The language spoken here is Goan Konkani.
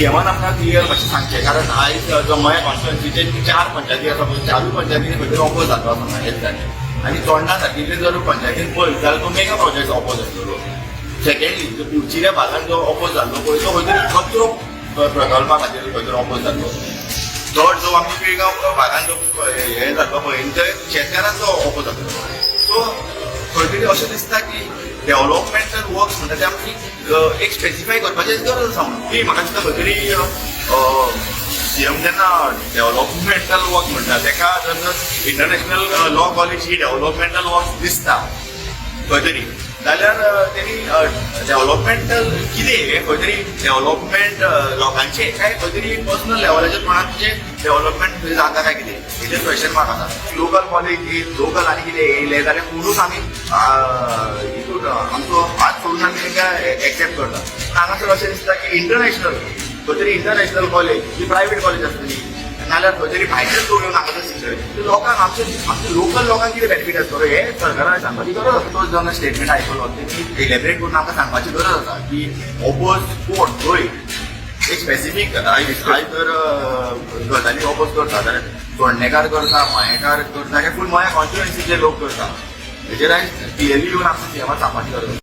सीएमान आमकां क्लियर मातशें सांगचें, कारण आयज जो मया कॉन्स्टिट्युन्सीचे चार पंचायती आसा पळय, चारूय पंचायतींनी खंय तरी ऑपोज जाल्लो आसा ह्या दिसांनी. आनी चोडणा सारकिल्ले जर पंचायतीन पळयत जाल्यार तो मेगा प्रोजेक्ट ऑपोज आसलेलो. सेकंडली, जो पिवचिल्या भागान जो ऑपोज जाल्लो पळय, तो खंय तरी कचरो प्रकल्पा खातीर खंय तरी ऑपोज जाल्लो. थर्ड, जो आमच्या पिळगांव भागान जो हे जाल्लो पळय, थंय शेतकारांचो ऑपोज जाल्लो. सो खंय तरी अशें दिसता की डेव्हलपमेंटल वर्क्स म्हणटा ते आमची एक स्पेसिफाय करपाची गरज आसा म्हणून की म्हाका दिसता खंय तरी सीएम जेन्ना डेव्हलपमेंटल वर्क म्हणटा, तेका जर इंटरनॅशनल लॉ कॉलेज ही डेव्हलपमेंटल वर्क दिसता खंय तरी जाल्यार तेणी डेव्हलपमेंटल कितें हें खंय तरी डेव्हलपमेंट लोकांचें काय खंय तरी पर्सनल लेवलाचेर कोणाचें डेव्हलपमेंट थंय जाता काय कितें, हेजेर क्वेश्चन मार्क आसा. लोकल कॉलेज, लोकल आनी कितें येयलें जाल्यार कोणूच आमी हितून आमचो हात सोडून आमी तांकां एक्सेप्ट करता. हांगासर अशें दिसता की इंटरनॅशनल खंय तरी इंटरनॅशनल कॉलेज ही प्रायवेट कॉलेज आसतली, नाल्यार खंय तरी भायले लोक येवन हांगासर शिकतले. लोकांक, आमचे आमचे लोकल लोकांक कितें बेनिफीट आसतलो हें सरकारान सांगपाची गरज आसा. तो जेन्ना स्टेटमेंट आयकलो, तेणी इलेबरेट करून आमकां सांगपाची गरज आसा की ओपोज कोण खंय एक स्पेसिफीक. आयज आयज जर गजाली ओपोज करता जाल्यार चोडणेकार करता, मयेकार करता, काय फूल मया कॉन्स्टिट्युएन्सीचे लोक करता, हेजेर आयज क्लियरली येवन आमकां सीएमान सांगपाची गरज आसा.